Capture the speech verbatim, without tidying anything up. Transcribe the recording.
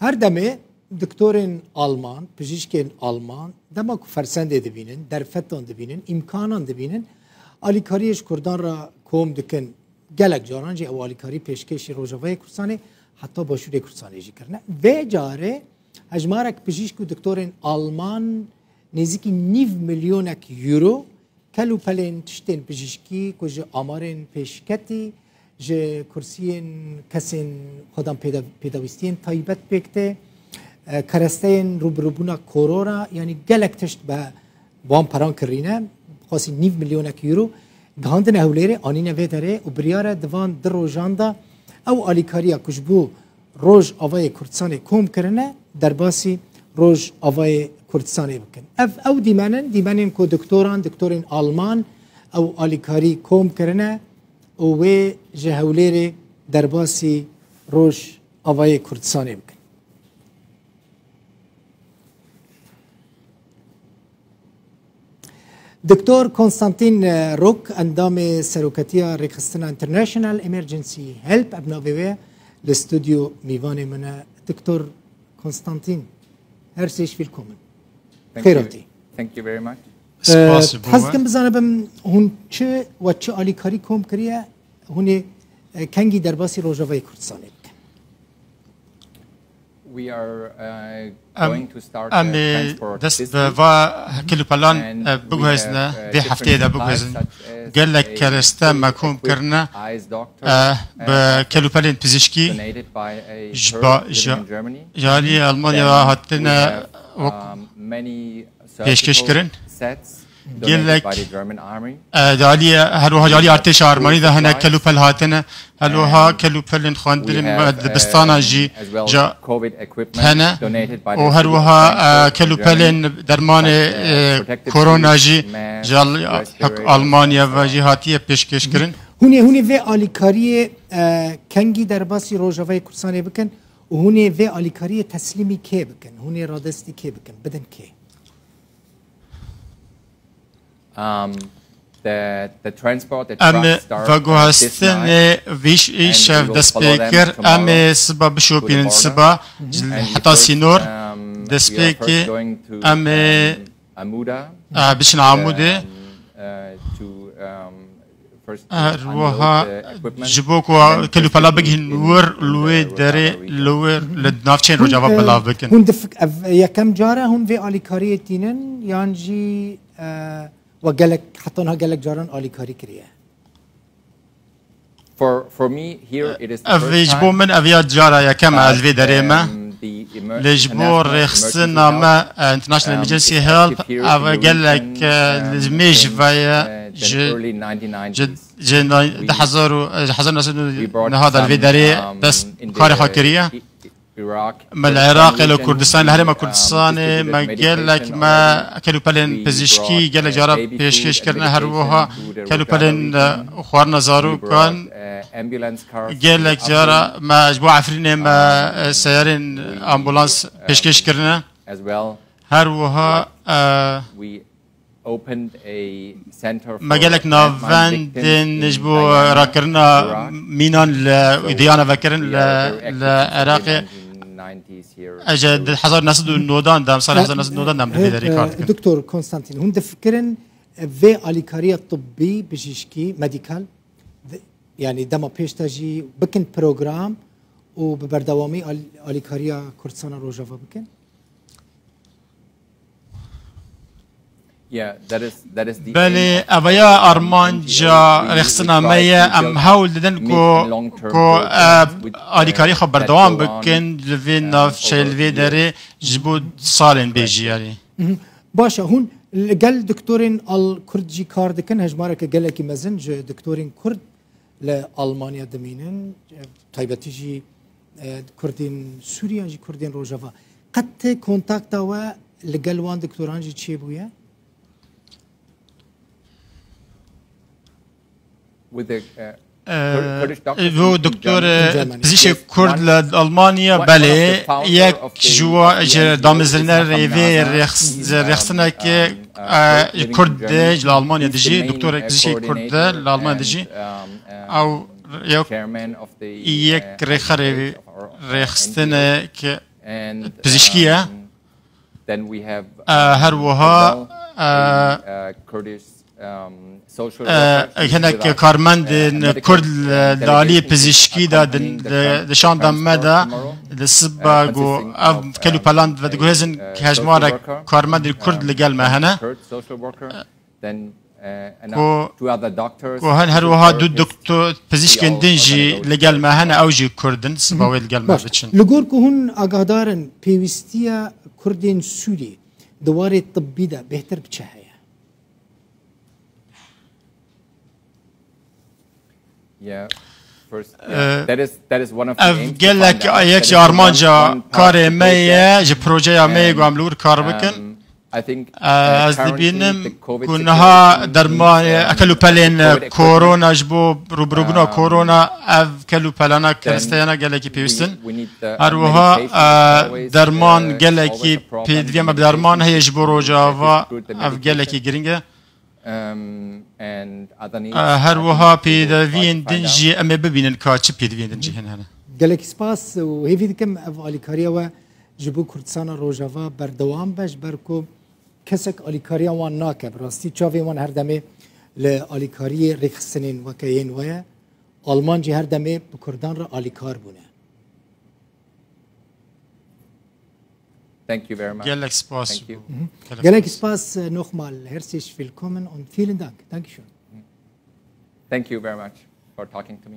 Her demê doktorên Alman, pijîşkên Alman, dema ku fersendê dibînin, derfetan dibînin, îmkanan dibînin, alîkariyê ji Kurdan re kom dikin. Gelek caran jî ew alîkarî pêşkêşî Rojavayê Kurdistanê, heta Başûrê Kurdistanê jî kirine. Vê carê hejmarek pijîşk û doktorên Alman nêzîkî nîv milyonek euro kel û pelên tiştên pijîşkî ku ji amarên pêşketî, ji kursiyên kesên xwedan pêda-, pêdawîstiyên taybet pêk tê, e, keresteyên rûbirûbûna korona, yanî gelek tişt bi wan peran kirîne, qasî nîv milyonek euro gihandine Hewlêrê, anîne vê derê û biryar e di van di rojan de ew alîkariya ku ji bo Rojavayê Kurdistanê kom kirine, derbasî Rojavayê Kurdistanê bikin. Ev, ew dîmen in, dîmenên ku doktoran, doktorên Alman ew alîkarî kom kirine û wê ji Hewlêrê derbasî Rojavayê Kurdistanê bikin. Doktor Konstantin Rok, endamê seroketiya Rêxistina International Emergency Help, ev navê wê ye, li stûdyo mîvanê min e. Doktor Konstantin, herzlich willkommen. Thank Xêr you. Hatî. Thank you very much. Spas ji bo Hez we. Kim bizanibim, hûn çi we çi alîkarî kom kiriye, hûn ê, e, kengî derbasî Rojavayê Kurdistanê bikin? We are, uh, Em, going to start, em uh, ê transport dest bi system, va kel û pelan, and e, we biguhezne, have, uh, vê hefteyê de different biguhezin. Supplies, such as Gelek a kereste me kom COVID kirine, eye doctor, e, bi uh, kel û pelên pizîşkî donated by a ji Kurd ba-, living ji, in Germany. Ji alî Almanya Then hatine we have, wek um, many pêşkêş surgical kirin. Sets donated Gelek, by the German army. E, di alî, her wiha ji alî artêşa Armanî de hene kel û pel hatine. Her wiha kel û pelên xwendinê me dibistana jî ji hene û her wiha, e, kel û pelên dermanê, e, korona jî ji Al-, hek Almanya ve jî hatiye pêşkêş kirin. Hûn ê, hûn ê vê alîkariyê, e, kengî derbasî Rojavayê Kurdistanê bikin û hûn ê vê alîkariyê teslîmî kê bikin? Hûn ê radestî kê bikin? Bidin kê? Um, the, the transport, the Em ê trucks start, uh, this veguhestinê night, vîş ê and we şev will dest follow pê them kir. Em tomorrow ê siba to the bişopînin border. Siba And we heta first, sînor um, dest we are pê first kê. Going to, Em ê, um, Amuda, eh, biçin Amûdê. Um, uh, to, um, Her wiha ji bo ku kel û pela bigihîn wir li wê derê, li wir li navçeyên Rojava belav bikin. Hûn difik-, ev yekem car e hûn vê alîkariyê tînin yan jî, e, we gelek, heta niha gelek caran alîkarî kiriye? Ev ji bo min ev ya cara yekem e ez vê derê me. Lê ji bo rêxistina me, e, International Emergency Help, ev gelek, e, li mêj ve ye, ji, ji, ji di hezar û, ji hezar neh sed û nehad de li vê derê dest karê xwe kiriye. Me li Iraqê, li Kurdistanê, li Herêma Kurdistanê, me gelek me kel û pelên pizîşkî gelek cara pêşkêş kirine, her wiha kel û pelên, e, xwarina zarokan. Gelek cara me ji bo Efrînê me, e, seyarên ambulans pêşkêş kirine. Her wiha, e, me gelek navendên ji bo rakirina mînan li diyana vekirin li, li Iraqê. Ez ji hezar neh sed û nodan de, em salê hezar neh sed û nodan de em li vê derê kar dikin. Doktor Konstantin, hûn difikirin vê alîkariya tibbî, bijîşkî, medîkal, yanî dema pêş de jî bikin program û bi berdewamî al-, alîkariya Kurdistana Rojava bikin? Belê, ev ya armanca rêxistina me ye. Em hewl didin ku, ku, e, alîkarî xwe berdewam bikin li vê navçeyê, li vê derê ji bo salên bê jî, yanî. Baş e, hûn li gel doktorên al Kurd jî kar dikin, hejmareke gelekî mezin ji doktorên Kurd li Almanya dimînin, taybetî jî, e, Kurdên Sûrî yan jî Kurdên Rojava. Qet kontakta we li gel wan doktoran jî çêbûye? E, e, bo doktor, e, pizîşkê Kurd li Almanya, belê, yek ji wa, ji damezrînerê vê rêx-, rêxistinekê, e, ji Kurd de, ji li Almanya dijî, doktorek pizîşkê Kurd de, li Almanya dijî. Ew yek, yek rêxerê rêxistinekê Pizîşkî ye. Her wiha hinek karmendên Kurd li aliyê pizîşkî de di şanda me de, di siba ku ev kel û pelan vediguhêzin, hejmarek karmendên Kurd li gel me hene. Ku, ku hin her wiha du doktor, pizîşkên din jî li gel me hene, ew jî Kurd in, siba wê li gel me biçin. Li gor ku hûn agahdar in, pêwîstiya Kurdên Sûrî di warê tibbî de bêhtir bi çi heye? Ev gelek yek ji armanca karê me ye, ji projeya me ye ku em li wir kar bikin. Ez dibînim ku niha derman, kel û pelên korona, ji bo rûbirûbûna korona, ev kel û pelana keristeyana gelekî pêwîst in. Her wiha derman gelekî pêdiviya me bi derman heye ji bo Rojava, ev gelekî giring e. Her wiha pêdiviyên din jî em ê bibînin ka çi pêdiviyên din jî hene. Gelekî spas û hêvî dikim ev alîkariya we ji bo Kurdistana Rojava berdewam be, ji ber ku kesek alîkariya wan nake. Bi rastî çavên wan her demê li alîkariyê rêxistinên weke yên we ye. Alman jî her demê bi Kurdan re alîkar bûne. Gelek spas. Gelek spas, nochmal herzlich willkommen und vielen Dank. Dankeschön. Thank you very much for talking to me.